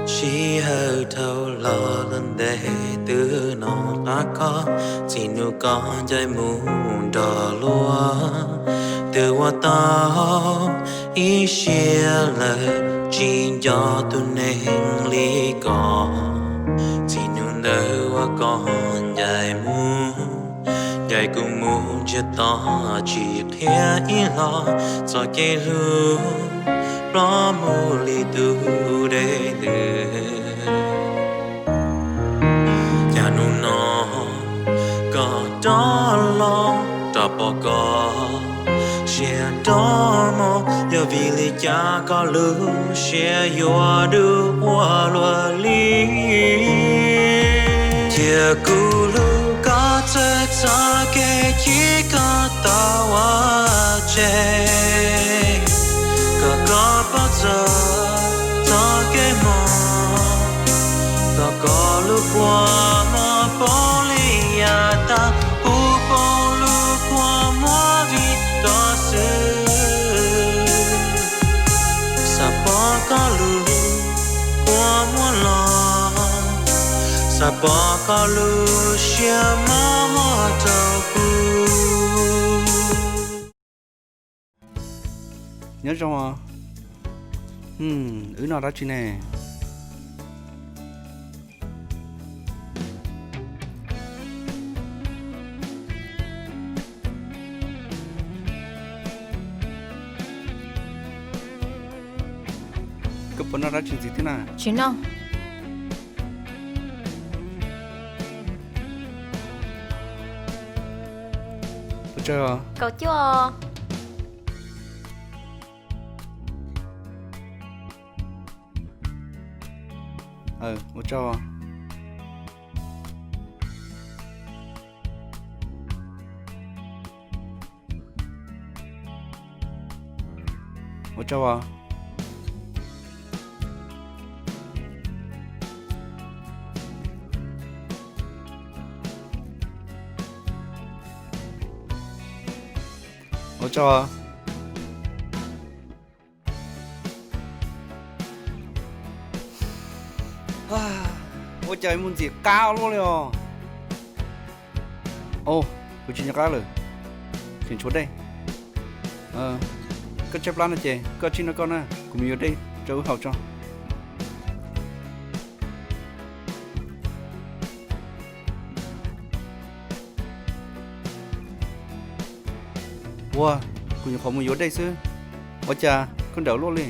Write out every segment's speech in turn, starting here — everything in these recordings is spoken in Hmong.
Sij hawm dhau los lawm ntev, twb hnov qab koj, txij hnub koj ncaim mus nrog luag. Twb ua tau ib siab lawm, tsis nco tus neeg li koj. Txij hnub ntawd uas koj ncaim mus, ncaim kuv mus ntsiag to, tsis qhia ib los txoj kev hlub, plob mus li tus dej ntws. Cas hnub no koj rov los, rov pom koj siab nrov mos, yog vim li cas koj lub siab yuav dub ua luaj li? Cia kuv hlub koj txawm txoj kev chim koj tau ua tseg, kom koj paub txog txoj kev hmoov, kom koj lub kua muag poob li yav tas, kuv poob lub kua muag vim koj xwb. Xav pom koj lub kua muag los, xav pom koj lub siab mos mos rau kuv. Nyob zoo os. Wb noj dab tsi ne? Koj puas noj dab tsi ntxiv thiab na? Tsis noj. Ua tsaug. Kaum cuaj. Ua tsaug. Ua tsaug os. Ua tsaug os. Ua cas mus ntxim qab luaj li os. Au, kuv tsis nco qab lawm. Tseem tshuav dej. Koj tshaib plab no ces koj tsij noj koj na, kuv mus yuav dej rau wb haus tso. Ua, kuv nyuam qhuav mus yuav dej xwb, ua cas koj nrawm luaj li?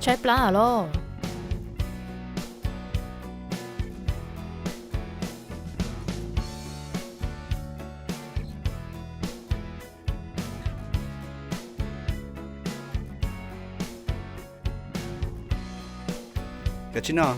Tshaib plab los? Koj tsis noj?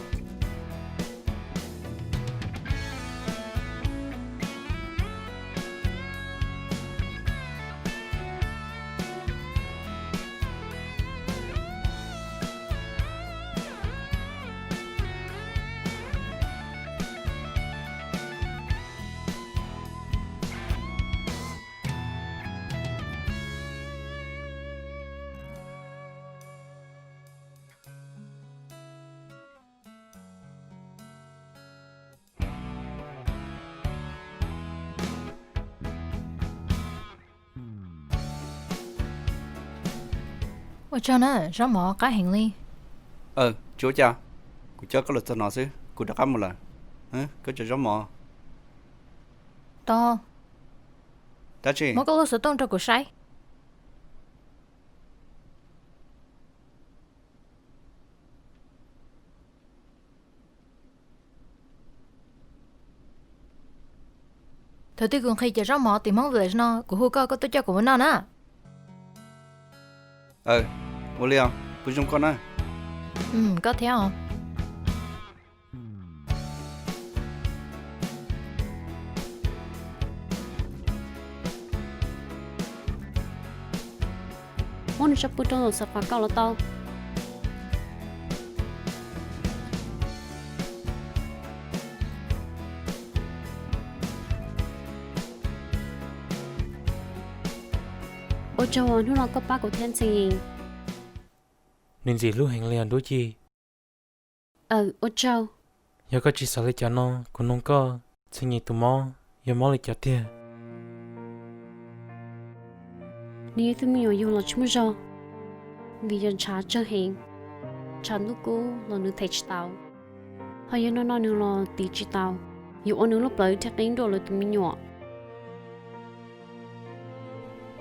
Ua tsaug na, zaub mov qab heev li. Tsis ua cas, kuv coj koj los txog no xwb kuv rov qab mus lawm. Koj cov zaub mov. Tau. Dab tsi? Muab koj lub xov tooj rau kuv saib. Thaum twg kuv nqhis cov zaub mov tim Hmoob Village no kuv hu koj, koj tuaj coj kuv mus noj na. Ua li os, kuv zoo koj na. Koj thiab os. Muab nws sab pw rau saum xav fas koj los tau. Ua tsaug uas hnub no koj pab kuv thiab Ntxhee. nws ntxim hlub heev li os Duab Ci. Aw, ua tsaug. Yog koj tsis xav li cas no, kuv nug koj, Txhiaj Nyiv tus mob yog mob li cas tiag? Nws yog ib tug me nyuam yug los tsis muaj zog, vim yog ntshav tsawg heev, ntshav ntuj kub los nws them tsis tau, ho yog noj noj nws los tiv tsis tau, yuav ua nws lub plawv thiaj qib nruab lawv tus me nyuam.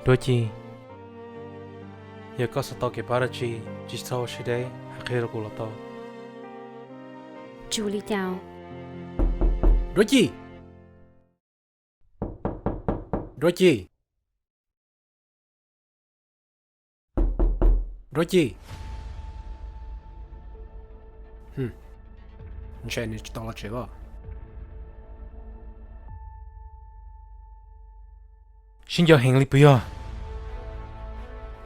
Duab Ci, yog koj xav tau kev pab dab tsi, tsis txhob ua siab deb, hais qhia rau kuv los tau. Tsis ua li cas. Duab Ci! Duab Ci! Duab Ci! Ntshe nws tsis tau los tsev os. Sib nco heev li puas yog?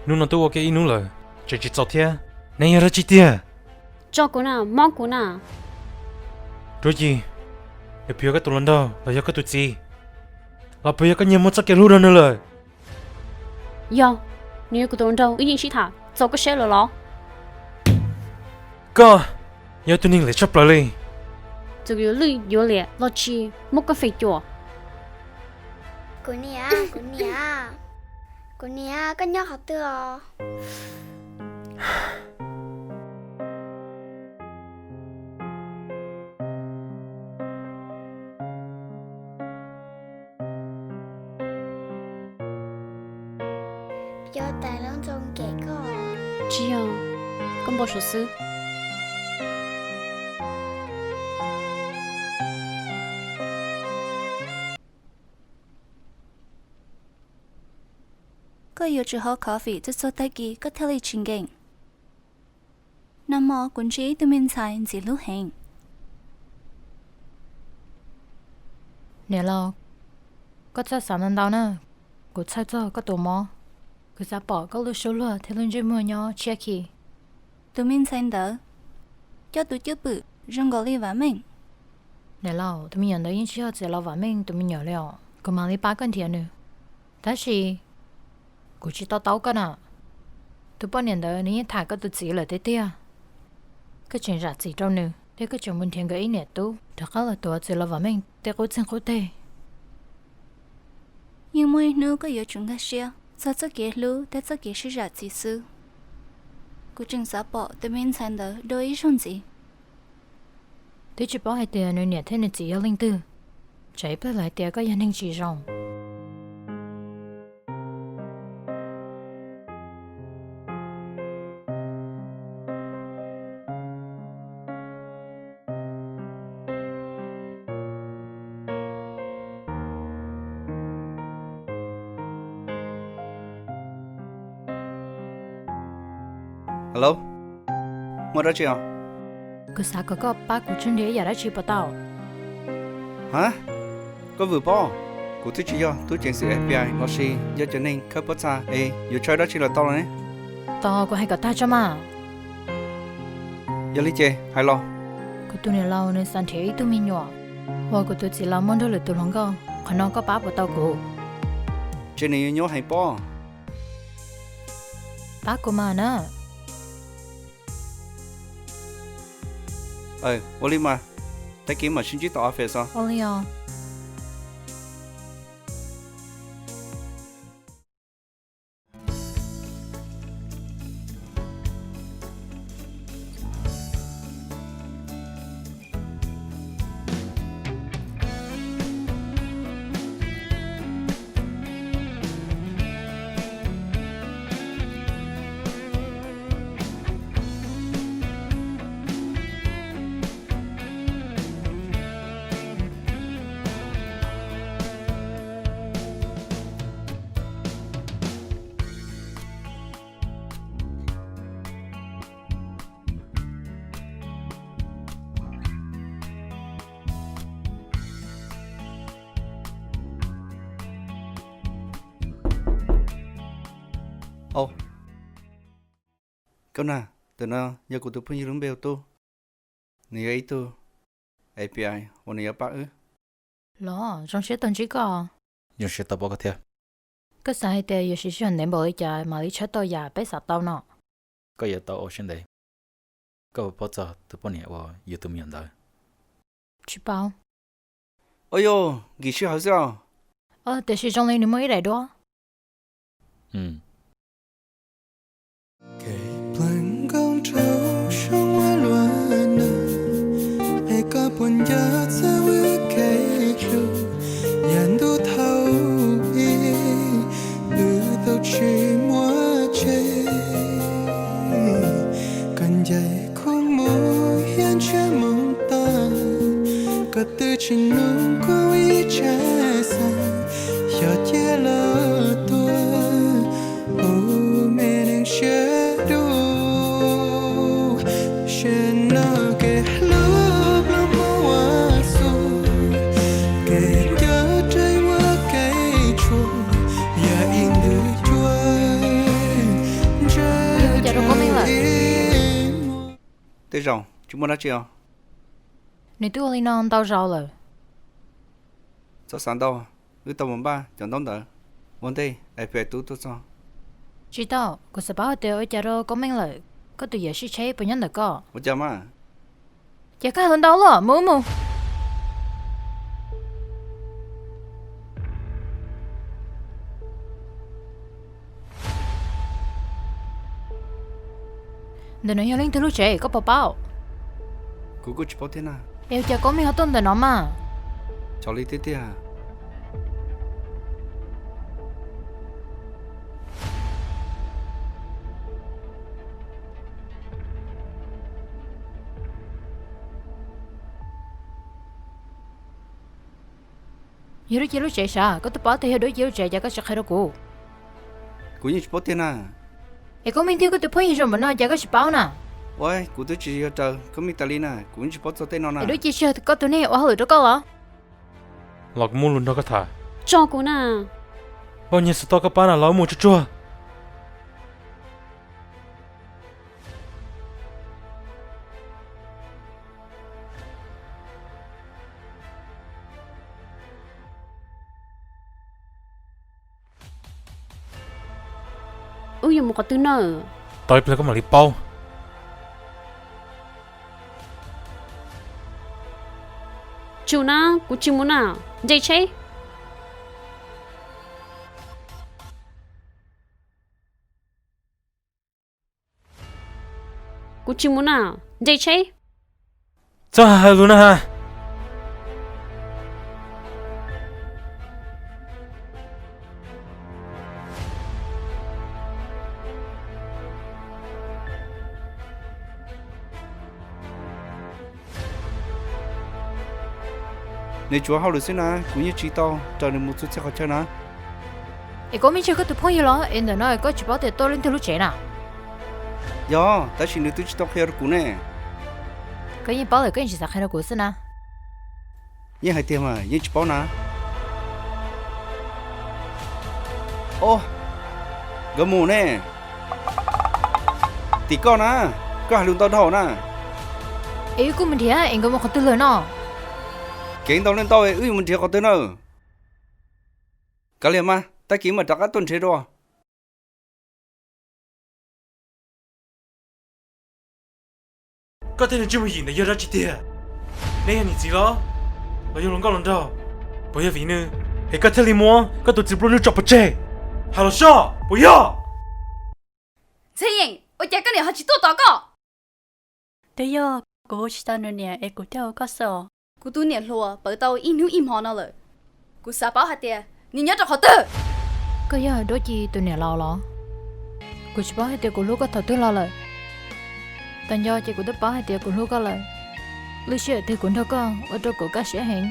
Hnub no twb ua kiag ib hnub lawm, tseem tsis txaus thiab, neb yog dab tsi tiag? Tso kuv na, mob kuv na. Duab Ci, nws puas yog koj tus hluas nraug los yog koj tus txiv? Los puas yog koj nyiag muab txoj kev hlub rau nws lawm? Yog, nws yog kuv tus hluas nraug, wb yeej sib tham, txaus koj siab lawm los? Koj yog tus neeg liam tshaj plaws li. Txawm kuv yuav lwj yuav liam los tsis muab koj fem cuam. Kuv niam, kuv niam, kuv niam, koj nyob qhov twg os? Cov tais lub ntxoo kem koj. Tsis yog, koj npau suav xwb. Koj yuav tsum haus coffee txhua txhua tag kis koj thiaj li tsis nkees. Nag hmo kuv ntsib ib tug me ntxhais ntxim hlub heev. Niam laus, koj txhob xav ntau ntau na. Kuv txhawj txog koj tus mob, kuv xav pom koj lub suab luag thiab lub ntsej muag nyob tshiab khi. Tus me ntxhais ntawd coj tus cwj pwm zoo nkaus li Vam Meej. Niam laus, tus me nyuam ntawd yeej tsis yog txiv laus Vam Meej tus me nyuam li os. Kuv mam li pab koj nrhiav nws. Tab sis kuv tsis to taub koj na. Tus poj niam ntawd nws yeej tham koj tus txiv lawm tiag tiag. Koj tseem zam txim rau nws thiab koj tseem mus nrhiav nkawd ib niam tub rov qab los tuav txiv laus Vam Meej tej qub txeeg qub teg. Yeej muaj ib hnub koj yuav tsum nkag siab txog txoj kev hlub thiab txoj kev sib zam txim xwb. Kuv tseem xav pom tus me ntxhais ntawd dua ib zaug ntxiv. Twb tsis paub hais tias nws niam thiab nws txiv yog leej twg. Tsam ib pliag lawv hais tias koj yog neeg tsis zoo. Hello, muaj dab tsi os? Kuv xav kom koj pab kuv tshawb nrhiav ib yam dab tsi puas tau? Ha, koj vwm pob, kuv twb tsis yog tub ceev xwm F B I los sis yog cov neeg khawb pob txha es yuav tshawb dab tsi los tau los ne. Tos kuv hais kom tag tso mas. Yog li ces hais los. Kuv tus niam laus nws xav nrhiav ib tug me nyuam uas kuv tus txiv laus muab nrog lwm tus hluas nkauj, qhov no koj pab puas tau kuv? Ces nws yuav nyuaj heev pob. Pab kuv mas na. Ua li mas, tag kis mam sib ntsib tom office os. Ua li os. Au, koj na, tus no yog kuv tus phooj ywg lub npe hu Tub. Nws yog ib tug F B I uas nws yuav pab wb. Los, zoo siab tau ntsib koj. Zoo siab tau pom koj thiab. Koj xav hais tias yuav siv sij hawm ntev npaum li cas mam li tshawb tau yam peb xav tau no? Koj yuav tau ua siab ntev. Koj paub txog tus poj niam uas yus tus me nyuam ntawd? Tsis paub. Ua yog nkim sij hawm xwb os. Tiam sis zoo li nws muaj ib daim duab. Kev plees nkauj nraug zoo ua luaj no, es koj puas nco txog wb kev hlub? Yav ntuj thaum ub wb tau tsis muaj tsev, koj ncaim kuv mus hiab ntshiab mus tag, koj twb tsis nug kuv ib tsam xav, xyov cia los tuag ua me neeg siab dub. Sij hawm no kev hlub plaub hau ua xu, kev nco rau ua kev tshuav, yog ib ntug cuab ntsej rau ib muag. Tej zaum tsis muaj dab tsi os. Nws twb ua li no ntau zaus lawm. Txhob xav ntau, wb tau mus npaj cov ntaub ntawv ua ntej es pem tub tuaj txog. Tsis tau, kuv xav paub hais tias ua cas rau Koob Meej lawm, koj tus yawm sij tsheb puas nyob ntawm koj? Ua cas mas? Ces koj hais ntau luaj, mus mus. Ntawm no yog leej twg lub tsev koj puas paub? Kuv kuj tsis paub thiab na. Es ua cas Koob Meej ho tuaj ntawm no mas? Xyov li tiag tiag. Yog Duab Ci lub tsev sav, koj twb paub tias yog Duab Ci lub tsev, cas koj tsis qhia rau kuv? Kuv yeej tsis paub tiag na. Es Koob Meej thiab koj tus phooj ywg zoo npaum no, cas koj tsis paub na? Ua, kuv twb tsis yog raws Koob Meej tas li na, kuv yeej tsis paub txog tej no na. Es Duab Ci tsis yog koj tus neeg ua hauj lwm rau koj los? Los kuv muaj lus nrog koj tham. Tso kuv na. Npauj nyuag xov tooj koj pab na, los wb mus tsuag tsuag. Wb yuav mus qhov twg na? Tos ib pliag koj mam li paub. Tsum na, kuv tsis mus na, nce tsheb. Kuv tsis mus na, nce tsheb. Txhob hais lus na has. Nws tsuav hauj lwm xwb na, kuv yeej tsis tau raws nws mus txhua txhia qhov chaw na. Es Koob Meej tsis yog koj tus phooj ywg los? Es ntawm no koj tsis paub tias tuaj leej twg lub tsev na? Yog, tab sis nws twb tsis tau qhia rau kuv ne. Koj yeej paub lawm, koj yeej tsis xav qhia rau kuv xwb na. Yeej hais tiag mas yeej tsis paub na. Os, nkawd mus ne. Tim koj na, koj hais lus ntau dhau na. Es wb kuj mus nrhiav es nkawd mus qhov twg lawm no? Kev ntau leej ntau, wb yuav mus nrhiav qhov twg na? Kav liam mas, tag kis mam rov qab tuaj nrhiav dua. Koj thiab niag Tswj Muas Yim ntawd yog dab tsi tiag? Neb yog niam txiv los, los yog hluas nkauj hluas nraug? Puas yog vim nws es koj thiaj li muab koj tus txiv nplua nuj tso pov tseg? Hais los soj, puas yog? Ntxhee Yeej, ua cas koj niam ho tsis tuaj tos koj? Twb yog kuv hu tsis tau nws niam es kuv thiaj hu koj xwb os. Kuv tus niam hluas pawv tau ib hnub ib hmo no lawm, kuv xav paub hais tias nws nyob rau qhov twg. Koj yog Duab Ci tus niam laus los? Kuv tsis paub hais tias kuv hlub koj thaum twg los lawm. Tau nco ces kuv twb paub hais tias kuv hlub koj lawm. Lub sij hawm twg kuv nrog koj ua rau kuv kaj siab heev.